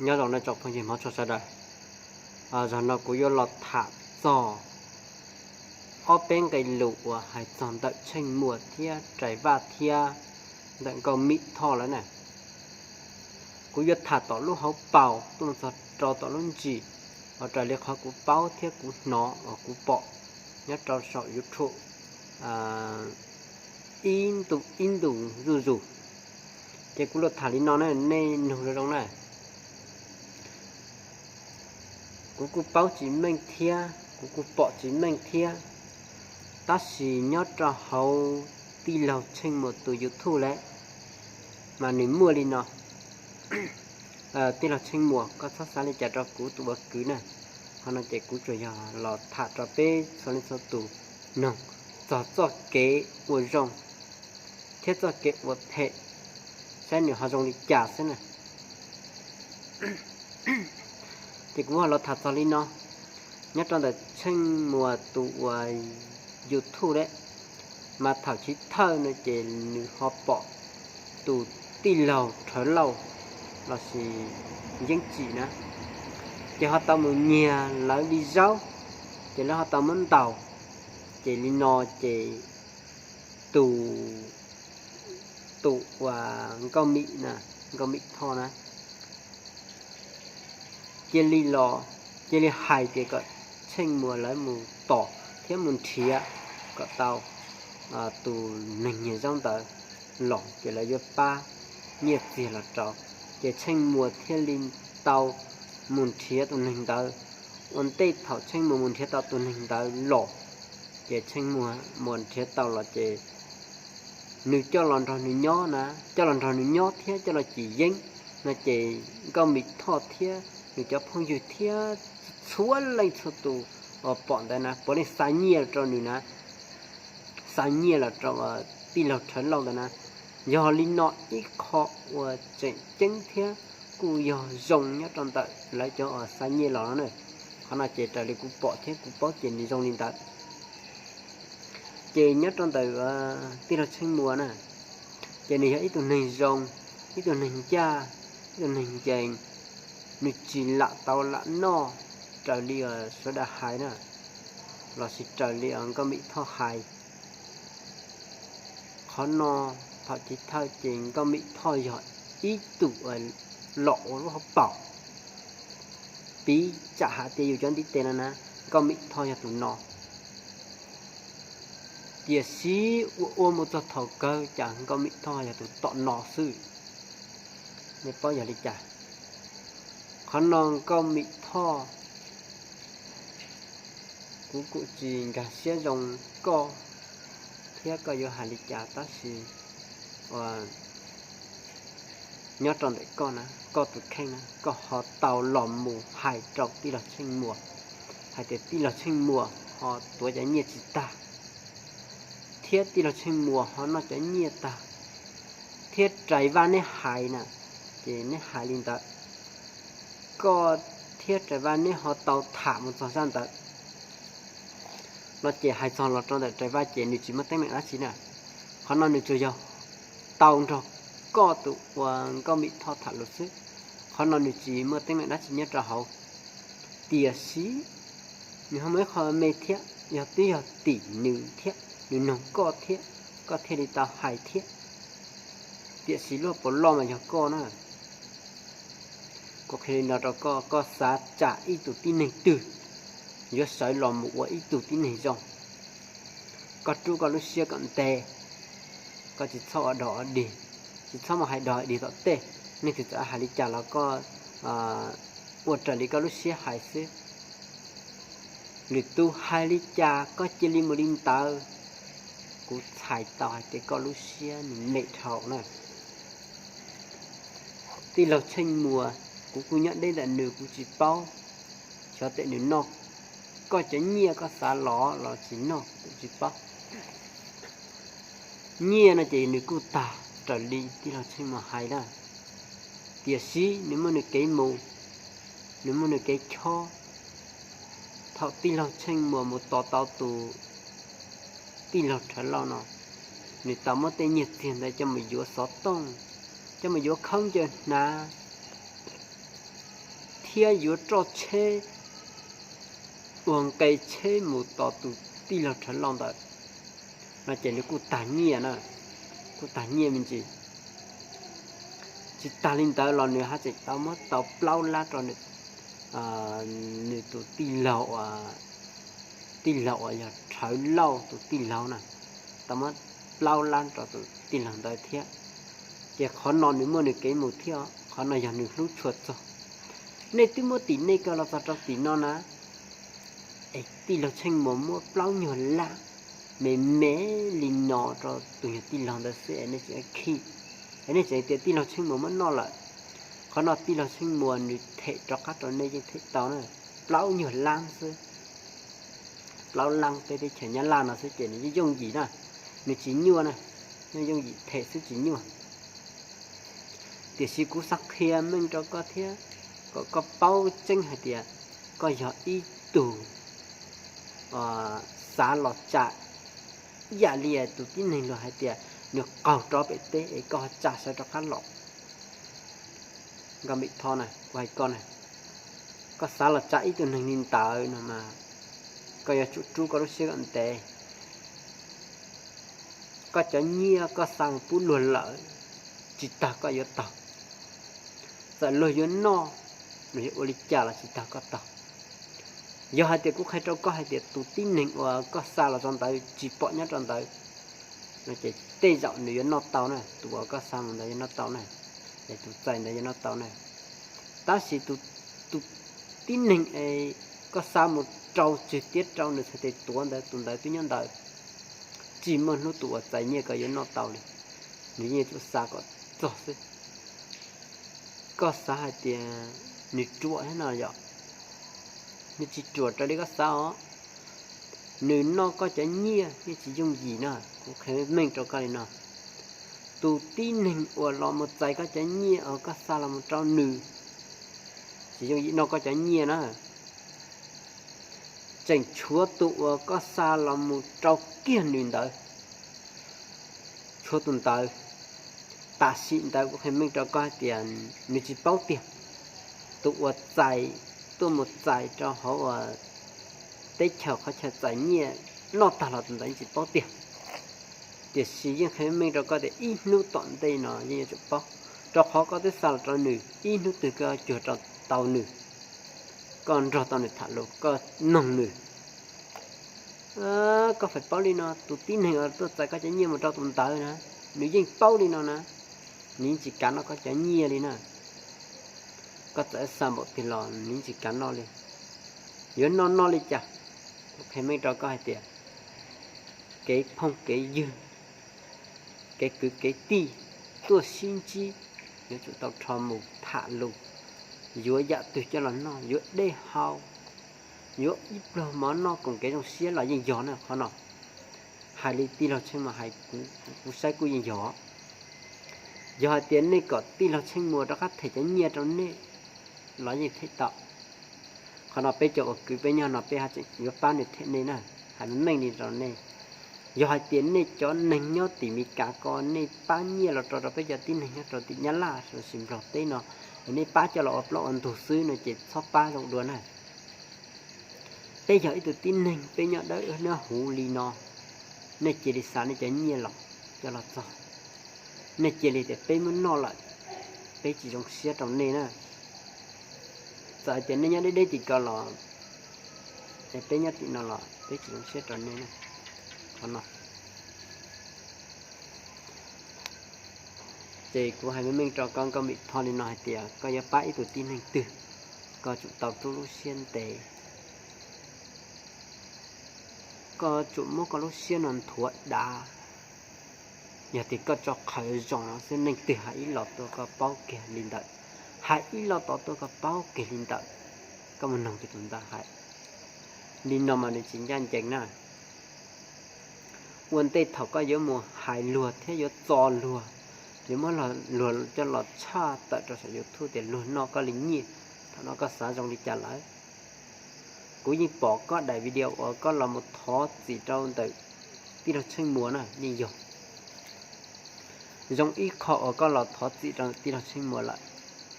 Nyob zoo nej tsoom phooj ywg Hmoob tshua sawv daws, zaum no kuv yuav los tham txog ob peb nqe lus uas hais txog ntawm Tsheej Muas thiab Rais Vaj thiab ntawm Nkauj Mim Thoj lawm na. Kuv yuav tham tom lub hauv paus tuaj txog rau tom lub ntsis, ua raws li qhov kuv paub thiab kuv hnov uas kuv pom nyob rau saum YouTube ib ntu ib ntus zuj zus. Ces kuv los tham li no na, nej nug zoo zoo na. Kuv kuj paub tsis meej thiab kuv kuj pom tsis meej thiab, tab sis nyob rau hauv tij laug Tsheej Muas tus YouTube lawm mas nws muaj li no. Tij laug Tsheej Muas, koj txhob xav li cas rau kuv tus ua kwv na. Qhov no ces kuv tsuas yog los tham rau peb txhua leej txhua tus noog txog txoj kev ua zoo thiab txoj kev ua phem, saib nws ho zoo li cas xwb na. Ces kuv ho los tham txog li no, nyob rau ntawm Tsheej Muas tus uas YouTube lawm, mas thaum chiv thawj no ces nws ho pom tus tij laug Rhawv Lauj lossis Yeeb Tsim na, ces ho tau mus nyiag lawv li zaub, ces lawv ho tau muab ntaus, ces li no ces tus, tus uas Nkauj Mim na, Nkauj Mim Thoj na, cia li los, cia li hais tias kom Tsheej Muas lawv mus tom thiab mus nrhiav kom tau tus neeg nyiag zaub ntawd los ces lawv yuav pab nyiaj txiag los rau. Ces Tsheej Muas thiaj li tau mus nrhiav tus neeg ntawd. Ua ntej thaum Tsheej Muas mus nrhiav tau tus neeg ntawd los, ces Tsheej Muas nrhiav tau los ces nws coj los nrog nws nyob na, coj los nrog nws nyob thiab coj los cim yeeb no ces Nkauj Mim Thoj thiab nws cov phooj ywg thiab txhua leej txhua tus uas pom ntawd na puav leej xa nyiaj rau nws na, xa nyiaj los rau tij laug Rhawv Lauj ntawd na. Yog li no ib qho uas tseem ceeb thiab kuj yog zoo nyob rau ntawm lawv cov uas xa nyiaj los no na. Qhov no ces raws li kuv pom thiab kuv paub ces nws zoo li ntawd. Ces nyob rau ntawm tij laug Tsheej Muas na, ces nws yog ib tug neeg zoo, ib tug neeg ncaj, ib tug neeg ncees, nws tsis lam tau lam noj raws li sawv daws hais na, lossis raws li Nkauj Mim Thoj hais. Qhov no thaum chiv thawj ces Nkauj Mim Thoj yog ib tug los ua lub hauv paus, piv txwv hais tias yus cov ntiv tes no na, Nkauj Mim Thoj yog tus no. Tiam sis ua ua mus txog thaum kawg cas Nkauj Mim Thoj yog tus tom no xwb. Nej paub yog li cas? Qhov no Nkauj Mim Thoj, kuv kuj tsis nkag siab zoo koj thiab koj yuav hais li cas tab sis nyob rau ntawm koj na, koj tus kheej na, koj ho tau los mus hais rau tij laug Tsheej Muas hais tias tij laug Tsheej Muas ho tuav cov nyiaj tsis tag, thiab tij laug Tsheej Muas ho noj cov nyiaj tag, thiab Rais Vaj neb hais na, ces neb hais li ntawd, koj thiab Rais Vaj neb ho tau tham mus txog zaj ntawd no ces hais txog los rau ntawm Rais Vaj ces nws tsis muaj teeb meem dab tsi na. Qhov no nws tsuas yog tau nrog koj tus uas Nkauj Mim Thoj tham lus xwb, qhov no nws tsis muaj teeb meem dab tsi nyob rau hauv. Tiam sis nws ho muaj ib qho me thiab, yog twb yog tim nws thiab, nws noog koj thiab, koj thiaj li tau hais thiab. Tiam sis lub puas loj mas yog koj na. Kuv qhia li no rau koj, koj xav tsam ib tug tib neeg twg yuav sawv los mus ua ib tug tib neeg zoo, koj rub koj lub siab kom ntev, koj tsis txhob ua dog ua dig, tsis txhob mus hais dog dig tom tej. Neeg twg txawm hais li cas los koj ua raws li koj lub siab hais xwb. Lwm tus hais li cas koj cia li mus li ntawd. Kuv txhais tau hais tias koj lub siab nws mem dhau na. Tij laug Tsheej Muas, kuv kuj nyob deb ntawm nws kuv tsis paub, xyov tes nws noj koj cov nyiaj koj xav los los tsis noj kuv tsis paub. Nyiaj no ces nws kuj tag raws li tij laug Tsheej Muas hais na, tiam sis nws muaj nws kev mus, nws muaj nws kev chob. Thaum tij laug Tsheej Muas mus tos tau tus tij laug Rhawv Lauj no, nws tau muab tej nyiaj txiag ntawd coj mus yuav xov tooj, coj mus yuav khaub ncaws hnav, thiab yuav roj tsheb ua nqe tsheb mus tos tus tij laug Rhawv Lauj ntawd no ces nws kuj tag nyiaj na, kuj tag nyiaj me ntsis. Tsis tag li ntawd los nws haj tseem tau muab tau plaub lab rau nws tus tij laug, tij laug uas yog Rhawv Lauj tus tij laug na, tau muab plaub lab rau tus tij laug ntawd thiab. Ces qhov no nws muaj nws kev mus thiab, qhov no yog nws hlub tshua txog. Nej twb muab tim nej ko los txog rau tim no na, es tij laug Tsheej Muas muab plaub nyuag lab me me li no rau tus nyuag tij laug ntawd xwb es nej tseem khi, es nej tseem tias tij laug Tsheej Muas muab noj lawm. Qhov no tij laug Tsheej Muas nws them rov qab rau nej yeej them tau na, plaub nyuag lab xwb. Plaub lab peb teb chaws Nyab Laj no xwb ces nws yooj yooj yim na, nws tsis nyuaj na, yooj yooj yim them xwb tsis nyuaj. Tiam sis kuv xav qhia meej rau koj thiab, kom koj paub tseeb hais tias koj yog ib tug xav los tsa ib yam li tus tib neeg luag hais tias nws qaug rov pem teb es koj ho tsa sawv rov qab los. Nkauj Npim Thoj na, kuv hais koj na, koj xav los tsa ib tug neeg li ntawd no mas koj yuav tsum rub koj lub siab kom ntev. Koj cov nyiaj koj xa mus pub luag lawm, tsis tag koj yuav taug. Txawm luag yuav noj, luag yuav ua li cas los tsis tag koj taug. Yog hais tias kuv qhia rau koj hais tias tus tib neeg uas koj xa los rau ntawd tsis pom nyob rau ntawd, no ces tej zaum nws yuav noj tau na, tus uas koj xa mus ntawd yuav noj tau na, es tus txais ntawd yuav noj tau na. Tab sis tus tib neeg koj xa mus rau tswv tiab rau nws txhais tes tuav ntawd, tus ntawd twb nyob ntawd, tsis muaj hnub tus uas txais nyiaj ko yuav noj tau li. Nws yeej yuav tsum xa kom txog xwb. Koj xav hais tias nws ruam thiab no yom? Nws tsis ruam raws li koj xav os. Nws noj koj cov nyiaj yeej tsis yooj yim na, kuv qhia meej rau koj li no. Tus tib neeg uas los mus txais koj cov nyiaj uas koj xa los mus rau nws, tsis yooj yim noj koj cov nyiaj na. Tseem tshuav tus uas koj xa los mus rau kiag nws ntawd, tshuav tus ntawd. Tam sim ntawd kuv qhia meej rau koj hais tias nws tsis paub tiag. Tus uas txais, tuaj mus txais rau hauv uas teb chaws qhov chaw txais nyiaj noj tag los tus ntawd yeej tsis paub tiag. Tiam sis yeej qhia meej rau koj tias ib hnub tom ntej no yeej yuav tsum paub, rau qhov koj twb xa los rau nws, ib hnub twg koj cuag rau tau nws, koj nrog tau nws tham lus, koj noog nws. Koj feem paub li no, tus tib neeg uas tuaj txais koj cov nyiaj mus rau tus ntawd na, nws yeej paub li no na, nws yeej tsis kam noj koj cov nyiaj li na. Koj txawm xa npaum twg los nws yeej tsis kam noj li. Yuav noj noj li cas? Kuv qhia meej rau koj hais tias kev phooj kev ywg, kev kwv kev tij tuaj sib ntsib, yuav tsum tau rho mus tham lus, yuav yam twg coj los noj, yuav dej haus, yuav ib pluag mov noj koom kev zoo siab los yeej yog na qhov no. Hais li tij laug Tsheej Muas hais, kuv saib kuj yeej yog. Yog hais tias nej kom tij laug Tsheej Muas rov qab them cov nyiaj rau nej los yeej them tau. Qhov no peb cov uas kwv peb nyob no peb haj tseem yuav pab nws them nej na, hais meej li rau nej. Yog hais tias nej cov neeg nyob tim Meskas ko nej pab nyiaj los rau rau peb cov tib neeg nyob rau tim Nyab Laj los sis Nplog teb no, nej pab coj los ua plaub ua ntug xwb no ces txhob pab zoo dua na. Peb yog ib tug tib neeg, peb nyob dawb nyob huv li no, nej cia li xa nej cov nyiaj los coj los txog, nej cia li tias peb muab noj lawm, peb tsis zoo siab rau nej na. Txawm hais tias nej nyob deb deb tim ko los, peb nyob tim no los peb tsis zoo siab rau nej na. Qhov no ces kuv hais meej meej rau koj Nkauj Npim Thoj li no hais tias koj yuav pab ib tug tib neeg twg, koj tsum tau rub lub siab ntev, koj tsum muab koj lub siab no nthuav dav. Yog tias koj tso qhawv zoo no xwb, neeg twg hais ib los tuaj koj paub kiag li ntawd, hais ib los tom tuaj koj paub kiag li ntawd, koj mus noog kiag tus ntawd hais. Li no mas nws tsis ncaj ncees na. Ua ntej thaum koj yuav mus hais luag thiab yuav txo luag, yuav muab luag coj los tshaj tawm rau saum YouTube tias luag noj koj li nyiaj, thaum no koj xav zoo li cas lawm? Kuv yeej pom koj daim video uas koj los mus thov txim rau ntawm tij laug Tsheej Muas na yeej yog. Zoo ib qho uas koj los thov txim rau tij laug Tsheej Muas lawm,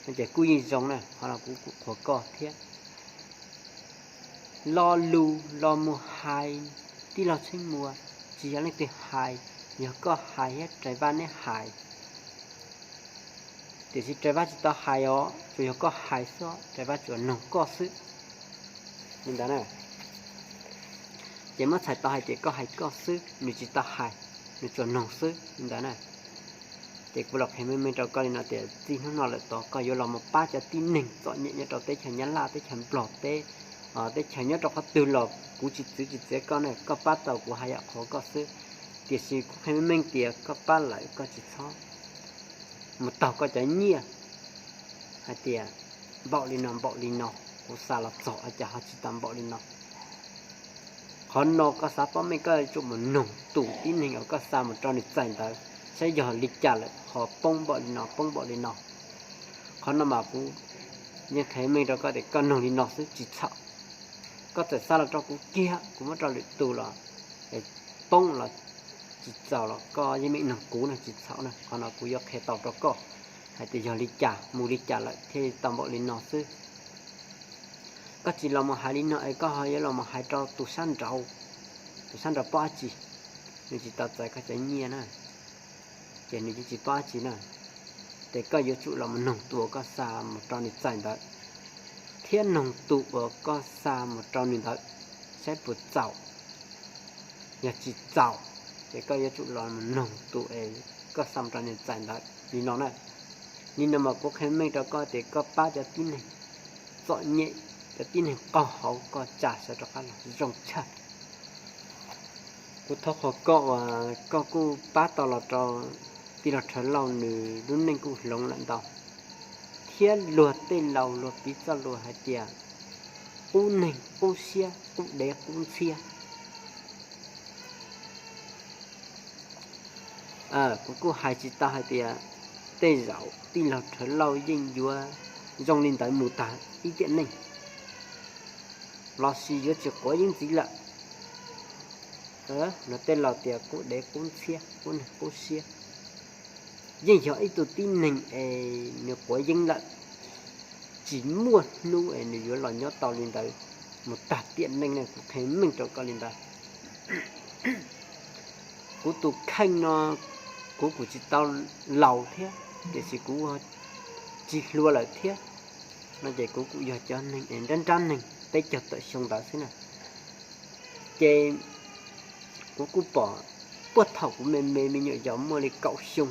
Ces kuj yeej zoo na, qhov no kuv kuj qhuas koj thiab. Lo lus los mus hais, tij laug Tsheej Muas, tsis yog leej twg hais, yog koj hais thiab Rais Vaj neb hais. Tiam sis Rais Vaj tsis tau hais os, tsuas yog koj hais xwb, Rais Vaj tsuas noog koj xwb. Li ntawd na, ces muab txhais tau hais tias koj hais koj xwb, nws tsis tau hais, nws tsuas noog xwb li ntawd na. Ces kuv los qhia meej meej rau koj li no tias txij hnub no lawm tod koj yuav los mus pab cov tib neeg txom nyem nyob rau teb chaws Nyab Laj, teb chaws Nplog teb, teb chaws nyob rau qhov twg los kuv tsis txwv tsis txiav koj ne, koj pab tau kuv haj yam qhuas koj xwb. Tiam sis kuv qhia meej meej tias koj pab lawm koj tsis txhob mus taug koj cov nyiaj hais tias npaum li no npaum li no, kuv xa los txog ua cas ho tsis tau npaum li no. Qhov no koj xav paub meej koj yuav tsum mus noog tus tib neeg uas koj xa mus rau nws txais ntawd saib yog li cas lawm ho poob npaum li no poob npaum li no. Qhov no mas kuv yeej qhia meej rau koj tias koj noog li no xwb tsis txhaum. Koj txawm xa los rau kuv kiag kuv muab rau lwm tus los poob los tsis txaus los koj yeej meem noog kuv no tsis txhaum na. Qhov no kuv yuav qhia tau rau koj hais tias yog li cas mus li cas lawm thiaj tau npaum li no xwb. Koj tsis los mus hais li no es koj ho yuav los mus hais rau tus sab nraud, tus sab nraud paub dab tsi? Nws tsis tau txais koj cov nyiaj na, ces nws yeej tsis paub dab tsi na. Ces koj yuav tsum los mus noog tus uas koj xa mus rau nws txais ntawd, thiab noog tus uas koj xa mus rau nws ntawd saib puas txaus. Yog tsis txaus, ces koj yuav tsum los mus noog tus es koj xa mus rau nws txais ntawd li no na. Li no mas kuv qhia meej rau koj tias koj pab cov tib neeg txom nyem, cov tib neeg qaug hauv koj tsa sawv rov qab los zoo tshaj. Kuv thov qhuas koj uas koj kuj pab tau los rau tij laug Rhawv Lauj nws lub neej kuj hloov lawm ntau, thiab luag tej laus luag piv txoj lus hais tias qub neeg qub siab qub dev qub ntxhiab. Kuv kuj hais tsis tau hais tias tej zaum tij laug Rhawv Lauj yeej yuav zoo li ntawd mus tag ib tiam neej, lossis yuav tsis quav yeeb ntxiv lawm. Luag tej laus tias qub dev qub ntxhiab qub neeg qub siab. Yeej yog ib tug tib neeg es nws quav yeeb lawm, tsis muaj hnub es nws yuav los nyob tau li ntawd mus tag tiam neej na, kuv qhia meej rau koj li ntawd. Kuv tus kheej no kuv kuj tsis tau laus thiab, tiam sis kuv tsis hluas lawm thiab no ces kuv kuj yog cov neeg es nrab nrab neeg peb caug tawm xyoo ntawd xwb na. Ces kuv kuj pom puag thaum kuv me me me nyuam yaus muaj li kaum xyoo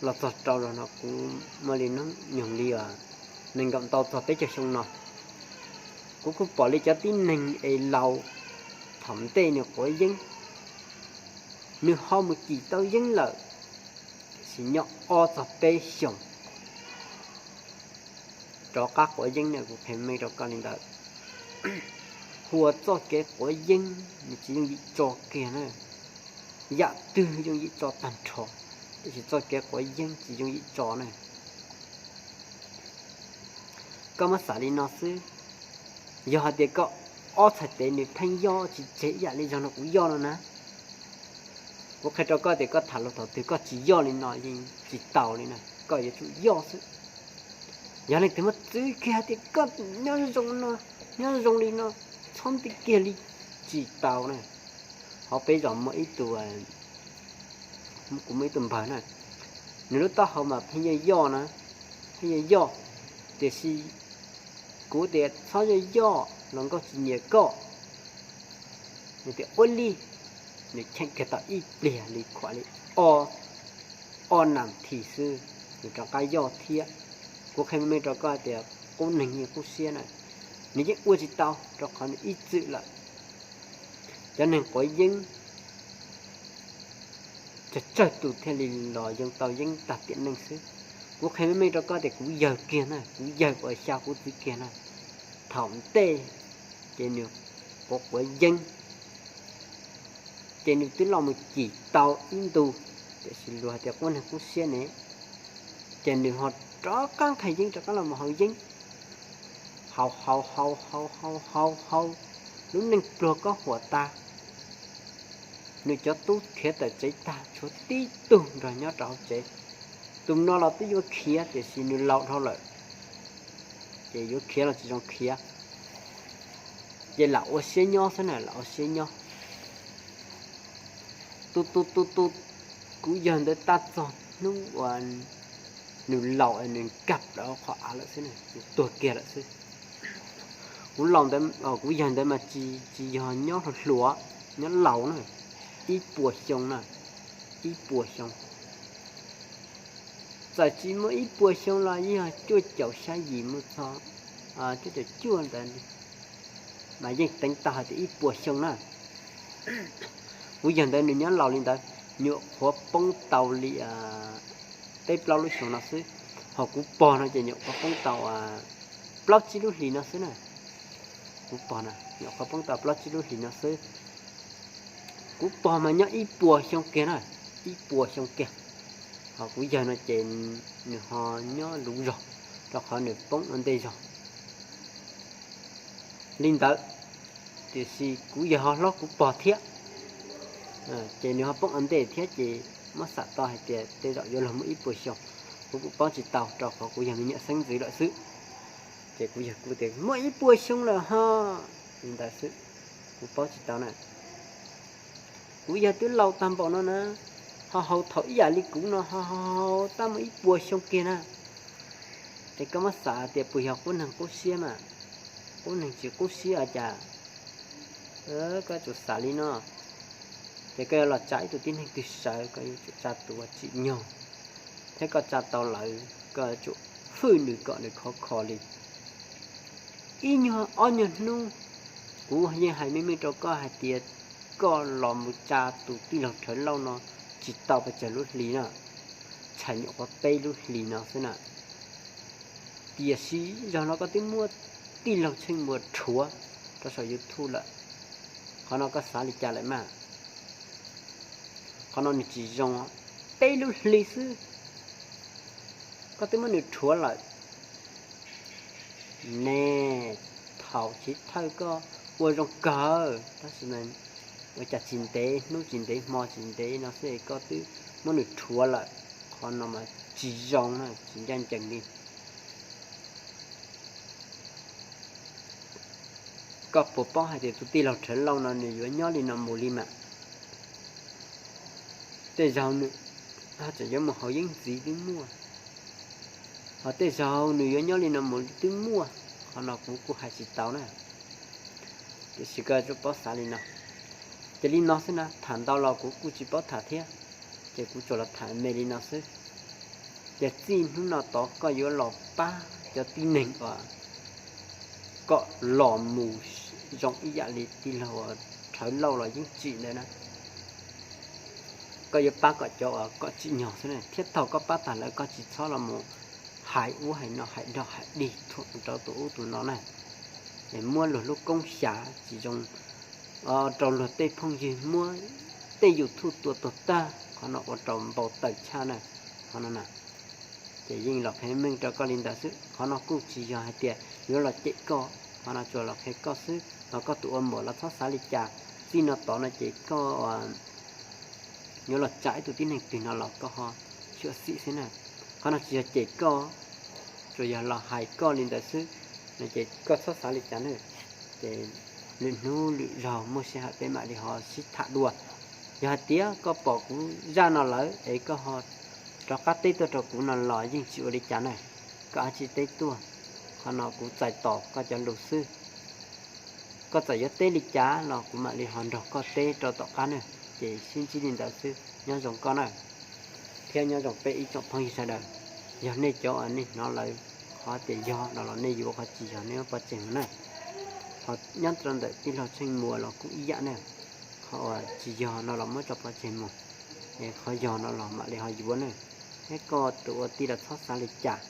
los txog rau los no kuv muaj li hnub nyoog li nees nkaum ntau txog peb caug xyoo no, kuv kuj pom li cov tib neeg es laus thaum ntej nws quav yeeb, nws ho mus cim tau yeeb lawm, tiam sis nyob ob txog peb xyoos rov qab quav yeeb na, kuv qhia meej rau koj li ntawd. Hu ua txoj kev quav yeeb nws tsis yooj yim tso kiag na. Yam twg yooj yim tso tag nrho, tiam sis txoj kev quav yeeb tsis yooj yim tso na. Koj muab xav li no xwb, yog hais tias koj ob txhais tes nws pheej yoj tsis tseg ib yam li zaug no kuv yoj no na, kuv qhia rau koj tias koj tham luag thaum twg koj tsis yoj li no yeej tsis tau li na, koj yuav tsum yoj xwb. Yog leej twg muab txwv kiag hais tias koj nyob zoo no, nyob zoo li no, txhob nti kiag li, tsis tau na. Hauv peb zos muaj ib tug, kuv muaj ib tug npawg na, nws lub taub hau mas pheej yog yoj na, pheej yog yoj, tiam sis kuv tias txhob yog yoj los nkauj tsis nyiam koj. Nws tias ua li, nws cheem kiag tau ib pliag li khuam li ob, ob nas this xwb nws rov qab yoj thiab. Kuv qhia meej rau koj tias qub neeg yeej qub siab na, nws yeej ua tsis tau rau qhov nws ib txwm lawm. Cov neeg quav yeeb tsawg tsawg tus thiaj li los yoo tau yeeb tag tiam neej xwb. Kuv qhia meej meej rau koj tias kuv yawg kiag na, kuv yawg uas xya kuv txiv kiag na, thaum ntej ces nws quav quav yeeb, ces nws twb los mus cim tau ib ntu, tiam sis luag hais tias qub neeg qub siab ne, ces nws ho rov qab nqhis yeeb rov qab los mus haus yeeb, haus haus haus haus haus haus haus, lub neej pluag kob huam tas. Nws cov tub khiav tawm tsev tag tshuav tib tug nrog nyob rau hauv tsev. Tus no los twb yuav khiav tiam sis nws laus dhau lawm, ces yuav khiav los tsis zoo khiav, ces lam ua siab nyob xwb na, lam ua siab nyob. Tu tu tu tu, kuv yawg ntawd tab txog hnub uas nws laus nws nkag plaws qhov av lawm xwb, nws tuag kiag lawm xwb. Kuv laus ntawd, kuv yawg ntawd mas tsis, tsis yog nyob hluas hluas, nyob laus na, ib puas xyoo na, ib puas xyoo. Txawm tsis muaj ib puas xyoo los yeej yog cuaj caum xya yim mus txog cuaj caum cuaj ntawd, mas yeej teev tau hais tias ib puas xyoo na. Kuv yawg ntawd nws nyob laus li ntawd, nyuam qhuav poob tau li peb plaub lub xyoo no xwb, ho kuv pog no ces nyuam qhuav poob tau plaub tsib lub hlis no xwb na. Kuv pog no nyuam qhuav poob tau plaub tsib lub hlis no xwb. Kuv pog mas nyob ib puas xyoo kiag na, ib puas xyoo kiag. Ho kuv yawg no ces nws ho nyob luv zog, rau qhov nws poob ua ntej zog li ntawd. Tiam sis kuv yawg ho hlob kuv pog thiab, ces nws ho poob ua ntej thiab ces muab xam tau hais tias tej zaum yuav luag muaj ib puas xyoo. Kuv kuj paub tsis tau rau qhov kuv yog me nyuam xeeb ntxwv lawm xwb. Ces kuv yawg kuj tias muaj ib puas xyoo lawm ho, li ntawd xwb, kuv paub tsis tau na. Kuv yawg twb laus tag npaum no na, ho haus thaum ib yam li kuv no ho haus tab muaj ib puas xyoo kiag na. Es koj muab xav tias puas yog qub neeg qub siab mas, qub neeg tsis qub siab cas, koj tsum xav li no. Ces koj yuav los tsa ib tug tib neeg twg sawv, koj yuav tsum tsa tus uas tsim nyog, thiab koj tsa tau lawm koj yuav tsum hwj nws kom nws khov kho li. Ib nyuag ob nyuag hnub, kuv yeej hais meej meej rau koj hais tias koj los mus tsa tus tij laug Rhawv Lauj no tsis tau pes tsawg lub hlis na, tshaj nyuam qhuav peb lub hlis no xwb na. Tiam sis zaum no koj twb muab tij laug Tsheej Muas rhuav rau saum YouTube lawm, qhov no koj xav li cas lawm mas? Qhov no nws tsis zoo, peb lub hlis xwb koj twb muab nws rhuav lawm ne. Thaum chiv thawj koj ua zoo kawg tab sis mas ua cas tsis ntev hnub tsis ntev hmo tsis ntev no xwb koj twb muab nws rhuav lawm, qhov no mas tsis zoo na, tsis ncaj ncees li. Koj puas paub hais tias tus tij laug Rhawv Lauj no nws yuav nyob li no mus li mas? Tej zaug nws tseem yuav mus haus yeeb ntxiv twb muaj, ho tej zaug nws yuav nyob li no mus twb muaj, qhov no kuv kuj hais tsis tau na. Tiam sis koj yuav tsum paub xav li no. Ces li no xwb na, tham ntau los kuv kuj tsis paub tham thiab, ces kuv tsuas los tham me li no xwb. Ces txij hnub no tod koj yuav los pab cov tib neeg uas kom los mus zoo ib yam li tij laug Rhawv Lauj los yeej tsim ntawd na. Koj yuav pab kom cov uas kom tsim nyog xwb na, thiab thaum koj pab tag lawm koj tsis txhob los mus hais ub hais no hais dog hais dig thuam rau tus ub tus no na. Es muab luag lub koob xyav tsis zoo rau luag tej phooj ywg, muab tej YouTube tua tuag tag, qhov no ua rau npau taws tshaj na, qhov no na. Ces yeej los qhia meej rau koj li ntawd xwb, qhov no kuj tsis yog hais tias yuav los cem koj, qhov no tsuas los qhia koj xwb, ho koj tus ua muam los txhob xav li cas. Txij no tod no ces koj yuav los tsa ib tug tib neeg twg no los koj ho xyuam xim xwb na. Qhov no tsis yog cem koj, tsuas yog los hais koj li ntawd xwb, no ces koj txhob xav li cas na. Ces lwm hnub lwm zaug muaj sij hawm peb mam li ho sib tham dua. Yog hais tias koj pom kuv zaj no lawm es koj ho rov qab teb tuaj rau kuv no los yeej tsis ua li cas na, koj ab tsi teb tuaj. Qhov no kuv txais tos koj cov lus xwb. Koj txawm yuav teb li cas los kuv mam li ho nrog koj teb rau tom qab na. Ces sib ntsib li ntawd xwb, nyob zoo koj na, thiab nyob zoo peb ib tsoom phooj ywg sawv daws. Yog nej cov uas nej hnov lawm qhov tias yog no los nej yuav, qhov tsis yog nej muab pov tseg mus na. Ho nyob rau ntawm tij laug Tsheej Muas los kuj ib yam na, qhov uas tsis yog no los muab tso pov tseg mus, es qhov yog no los mam li ho yuav na. Thiab koj tus ua tij los txhob xav li cas,